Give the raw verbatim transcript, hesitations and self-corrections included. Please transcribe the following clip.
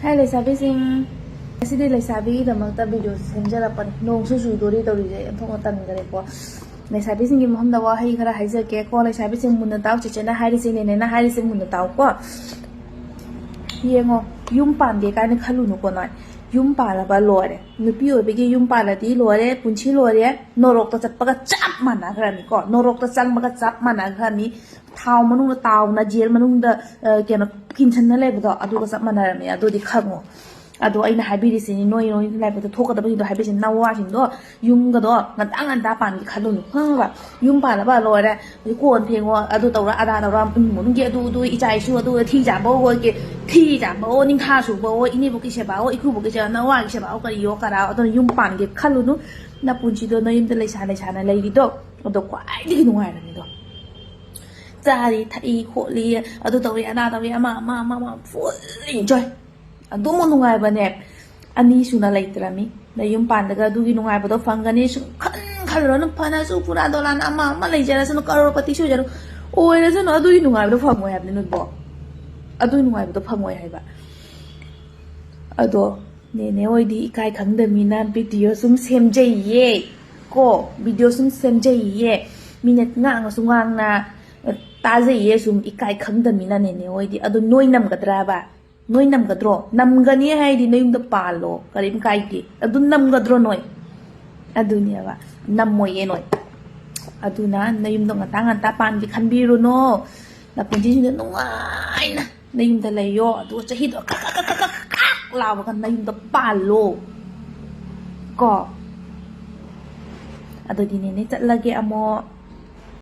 ꯍꯥꯏ ꯂꯩꯁꯥꯕꯤꯁꯤꯡ, ꯉꯁꯤꯗꯤ ꯂꯩꯁꯥꯕꯤꯒꯤꯗꯃꯛꯇ ꯚꯤꯗꯤꯑꯣ ꯁꯦꯝꯖꯔꯛꯄꯅꯤ꯫ ꯅꯣꯡꯁꯨ ꯆꯨꯗꯣꯔꯤ ꯇꯧꯔꯤꯁꯦ, ꯑꯣꯟꯊꯣꯛꯅ ꯇꯟꯈ꯭ꯔꯦꯀꯣ꯫ ꯂꯩꯁꯥꯕꯤꯁꯤꯡꯒꯤ ꯃꯐꯝꯗ ꯋꯥꯍꯩ ꯈꯔ ꯍꯥꯏꯖꯒꯦꯀꯣ꯫ ꯂꯩꯁꯥꯕꯤꯁꯤꯡ ꯃꯨꯟꯅ ꯇꯥꯎ, ꯆꯦꯆꯦꯅ ꯍꯥꯏꯔꯤꯁꯦ, ꯅꯦꯅꯦꯅ ꯍꯥꯏꯔꯤꯁꯦ ꯃꯨꯟꯅ ꯇꯥꯎꯀꯣ꯫ ꯌꯦꯡꯉꯣ, ꯌꯨꯝ ꯄꯥꯟꯒꯦ ꯀꯥꯏꯅ ꯈꯜꯂꯨꯅꯨꯀꯣ ꯅꯣꯏ꯫ ꯌꯨꯝ ꯄꯥꯜꯂꯕ ꯂꯣꯏꯔꯦ꯫ ꯅꯨꯄꯤ ꯑꯣꯏꯕꯒꯤ ꯌꯨꯝ ꯄꯥꯜꯂꯗꯤ ꯂꯣꯏꯔꯦ, ꯄꯨꯟꯁꯤ ꯂꯣꯏꯔꯦ꯫ ꯅꯣꯔꯣꯛꯇ ꯆꯠꯄꯒ ꯆꯞ ꯃꯥꯟꯅꯈ꯭ꯔꯅꯤꯀꯣ꯫ ꯅꯣꯔꯣꯛꯇ ꯆꯪꯕꯒ ꯆꯞ ꯃꯥꯟꯅꯈ꯭ꯔꯅꯤ꯫ ꯊꯥꯎ ꯃꯅꯨꯡꯗ ꯇꯥꯎꯅ ꯖꯦꯜ ꯃꯅꯨꯡꯗ, ꯑ, ꯀꯩꯅꯣ, ꯀꯤꯟꯁꯟꯅ ꯂꯩꯕꯗꯣ, ꯑꯗꯨꯒ ꯆꯞ ꯃꯥꯟꯅꯔꯝꯃꯦ꯫ ꯑꯗꯨꯗꯤ ꯈꯪꯉꯣ꯫ ꯑꯗꯣ ꯑꯩꯅ ꯍꯥꯏꯕꯤꯔꯤꯁꯤꯅꯤ, ꯅꯣꯏ, ꯅꯣꯏ ꯂꯥꯏꯕꯛꯇ ꯊꯣꯛꯀꯗꯕꯁꯤꯡꯗꯣ ꯍꯥꯏꯕꯤꯔꯤꯁꯤꯅꯤ꯫ ꯅꯋꯥꯁꯤꯡꯗꯣ, ꯌꯨꯝꯒꯗꯣ ꯉꯟꯇꯥ ꯉꯟꯇꯥ ꯄꯥꯟꯒꯦ ꯈꯜꯂꯨꯅꯨ, ꯈꯪꯉꯕ? ꯌꯨꯝ ꯄꯥꯜꯂꯕ ꯂꯣꯏꯔꯦ꯫ ꯍꯧꯖꯤꯛ ꯀꯣꯟ ꯐꯦꯡꯉꯣ, ꯑꯗꯨ ꯇꯧꯔ, ꯑꯗꯥ ꯇꯧꯔ, ꯏꯃꯨꯡ ꯃꯅꯨꯡꯒꯤ ꯑꯗꯨ, ꯑꯗꯨ, ꯏꯆꯥ ꯏꯁꯨ ꯑꯗꯨ, ꯊꯤ ꯆꯥꯝꯕ ꯑꯣꯏꯒꯦ, ꯊꯤ ꯆꯥꯝꯕ ꯑꯣ, ꯅꯤꯡꯈꯥ ꯁꯨꯕ ꯑꯣ, ꯏꯅꯦꯕꯣꯛꯀꯤ ꯁꯦꯕꯥ ꯑꯣ, ꯏꯀꯨꯕꯣꯛꯀꯤ ꯁꯦꯕꯥ, ꯅꯋꯥꯒꯤ ꯁꯦꯕꯥ ꯑꯣ, ꯀꯔꯤ ꯑꯣ, ꯀꯔꯥ ꯑꯣ, ꯑꯗꯨꯅ ꯌꯨꯝ ꯄꯥꯟꯒꯦ ꯈꯜꯂꯨꯅꯨ꯫ ꯅꯄꯨꯟꯁꯤꯗꯣ ꯅꯌꯨꯝꯗ ꯂꯩꯁꯥ ꯂꯩꯁꯥꯅ ꯂꯩꯔꯤꯗꯣ, ꯑꯗꯣ ꯈ꯭ꯋꯥꯏꯗꯒꯤ ꯅꯨꯡꯉꯥꯏꯔꯅꯤꯗꯣ꯫ ꯆꯥꯔꯤ, ꯊꯛꯏ, ꯈꯣꯠꯂꯤ, ꯑꯗꯨ ꯇꯧꯔꯤ, ꯑꯗꯥ ꯇꯧꯔꯤ, ꯑꯃ, ꯑꯃ, ꯑꯃ, ꯑꯃ, full enjoy꯫ ꯑꯗꯨꯃꯨꯛ ꯅꯨꯡꯉꯥꯏꯕꯅꯦ ꯑꯅꯤ ꯁꯨꯅ ꯂꯩꯇ꯭ꯔꯃꯤ꯫ ꯅꯌꯨꯝ ꯄꯥꯟꯗꯒ ꯑꯗꯨꯒꯤ ꯅꯨꯡꯉꯥꯏꯕꯗꯣ ꯐꯪꯒꯅꯤ ꯁꯨꯡꯈꯟ ꯈꯜꯂꯨꯔꯅꯨ꯫ ꯐꯅꯁꯨ ꯐꯨꯔꯥ ꯗꯣꯂꯥꯟ ꯑꯃ ꯑꯃ ꯂꯩꯖꯔꯁꯅꯨ, ꯀꯔꯣꯔꯄꯇꯤꯁꯨ ꯑꯣꯏꯖꯔꯨ, ꯑꯣꯏꯔꯁꯅꯨ, ꯑꯗꯨꯒꯤ ꯅꯨꯡꯉꯥꯏꯕꯗꯣ ꯐꯪꯉꯣꯏ ꯍꯥꯏꯕꯅꯤ ꯅꯣꯏꯕꯣ꯫ ꯑꯗꯨꯒꯤ ꯅꯨꯡꯉꯥꯏꯕꯗꯣ ꯐꯪꯉꯣꯏ ꯍꯥꯏꯕ꯫ ꯑꯗꯣ ꯅꯦꯅꯦ ꯍꯣꯏꯗꯤ ꯏꯀꯥꯏ ꯈꯪꯗꯃꯤꯅ ꯚꯤꯗꯤꯑꯣ ꯁꯨꯝ ꯁꯦꯝꯖꯩꯌꯦ ꯀꯣ, ꯚꯤꯗꯤꯑꯣ ꯁꯨꯝ ꯁꯦꯝꯖꯩꯌꯦ꯫ ꯃꯤꯅ ꯉꯥꯡꯉꯁꯨ ꯉꯥꯡꯅ ꯇꯥꯖꯩꯌꯦ ꯁꯨꯝ, ꯏꯀꯥꯏ ꯈꯪꯗꯃꯤꯅ ꯅꯦꯅꯦ ꯍꯣꯏꯗꯤ꯫ ꯑꯗꯣ ꯅꯣꯏ ꯅꯝꯒꯗ꯭ꯔꯕ? ꯅꯣꯏ ꯅꯝꯒꯗ꯭ꯔꯣ? ꯅꯝꯒꯅꯤ ꯍꯥꯏꯗꯤ ꯅꯌꯨꯝꯗ ꯄꯥꯜꯂꯣ, ꯀꯔꯤꯝ ꯀꯥꯏꯗꯦ꯫ ꯑꯗꯨ ꯅꯝꯒꯗ꯭ꯔꯣ ꯅꯣꯏ? ꯑꯗꯨꯅꯦꯕ, ꯅꯝꯃꯣꯏꯌꯦ ꯅꯣꯏ꯫ ꯑꯗꯨꯅ ꯅꯌꯨꯝꯗꯣ ꯉꯟꯇꯥ ꯉꯟꯇꯥ ꯄꯥꯟꯒꯦ ꯈꯟꯕꯤꯔꯨꯅꯣ꯫ ꯅꯄꯨꯟꯁꯤꯁꯤꯗ ꯅꯨꯡꯉꯥꯏꯅ ꯅꯌꯨꯝꯗ ꯂꯩꯌꯣ꯫ ꯑꯗꯨꯒ ꯆꯍꯤꯗꯣ ꯀꯛ ꯀꯛ ꯀꯛ ꯀꯛ ꯀꯛ ꯂꯥꯎꯔꯒ ꯅꯌꯨꯝꯗ ꯄꯥꯜꯂꯣ ꯀꯣ꯫ ꯑꯗꯨꯗꯤ ꯅꯦꯅꯦ ꯆꯠꯂꯒꯦ ꯑꯃꯨꯛ꯫